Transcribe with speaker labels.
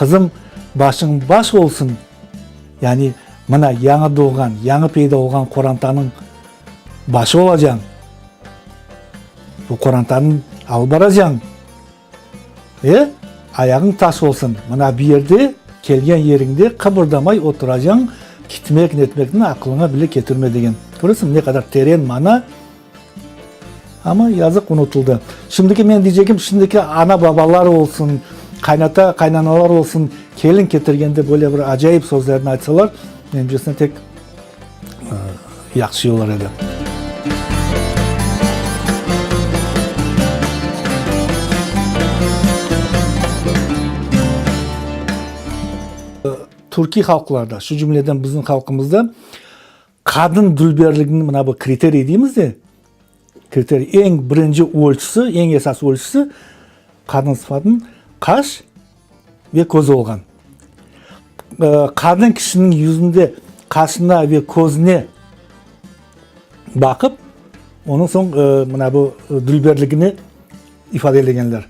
Speaker 1: Qızım, başıñ baş olsun, yani mına yañı doğğan, yañı peyda olğan qorantanıñ başı olacañ, bu qorantanı alıp baracañ. E, ayağıñ taş olsun, mına bu yerde, kelgen yeriñde qıbırdamay oturacañ, kitmek, netmekni aqılıña bile ketirme degen. Köresiñmi, ne qadar teren mana, amma yazıq unutıldı. Şimdiki men deycegim, şimdiki ana-babalar olsun, qaynata, qaynanalar olsun, kelin ketirgende böyle bir acayip sözlerni aytsalar, menimcesine tek Yahşı olur edi. Türkiy halqlarda, şu cümleden bizim halqımızda qadın dülberliginiñ mına bu kriteriy deymiz de, kriteriy, eñ birinci ölçüsi, eñ esas ölçüsi qadın sıfatınıñ qaş ve köz olğan. Qadın kişiniñ yüzünde qaşına ve közüne baqıp, onıñ soñ mına bu dülberligini ifadelegenler.